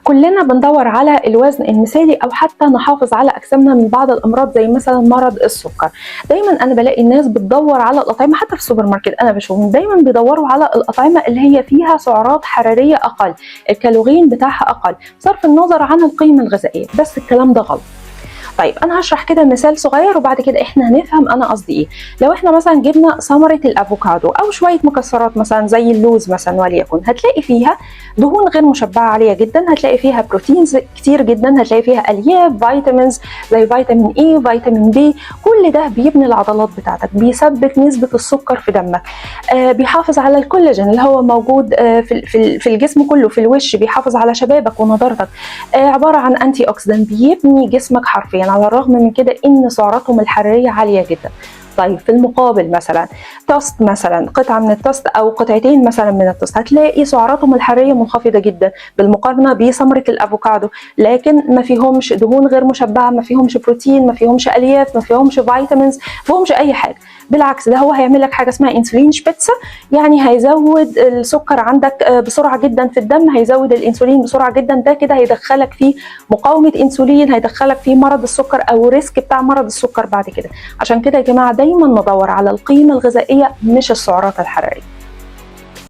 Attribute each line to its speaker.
Speaker 1: كلنا بندور على الوزن المثالي او حتى نحافظ على اجسامنا من بعض الامراض زي مثلا مرض السكر. دايما انا بلاقي الناس بتدور على الاطعمة، حتى في السوبر ماركت انا بشوفهم دايما بيدوروا على الاطعمة اللي هي فيها سعرات حرارية اقل، الكالورين بتاعها اقل، بصرف النظر عن القيمة الغذائية. بس الكلام ده غلط. طيب انا هشرح كده مثال صغير وبعد كده احنا هنفهم انا قصدي ايه. لو احنا مثلا جبنا ثمره الافوكادو او شوية مكسرات مثلا زي اللوز مثلا وليكن، هتلاقي فيها دهون غير مشبعة عالية جدا، هتلاقي فيها proteins كتير جدا، هتلاقي فيها الياف، vitamins زي فيتامين A، فيتامين B. كل ده بيبني العضلات بتاعتك، بيثبت نسبه السكر في دمك، بيحافظ على الكولاجين اللي هو موجود في الجسم كله، في الوش، بيحافظ على شبابك ونضارتك، عبارة عن antioxidant، بيبني جسمك حرفيا. على الرغم من كده ان سعراتهم الحرارية عالية جدا. طيب في المقابل مثلا توست، مثلا قطعه من التوست او قطعتين مثلا من التوست، هتلاقي سعراتهم الحرارية منخفضة جدا بالمقارنة بثمره الافوكادو، لكن ما فيهمش دهون غير مشبعة، ما فيهمش بروتين، ما فيهمش الياف، ما فيهمش vitamins، ما فيهمش اي حاجة. بالعكس ده هو هيعمل لك حاجة اسمها insulin spitze، يعني هيزود السكر عندك بسرعة جدا في الدم، هيزود الانسولين بسرعة جدا. ده كده هيدخلك في مقاومة انسولين، هيدخلك في مرض السكر او risk بتاع مرض السكر بعد كده. عشان كده يا جماعة دايما ندور على القيمة الغذائية مش السعرات الحرارية.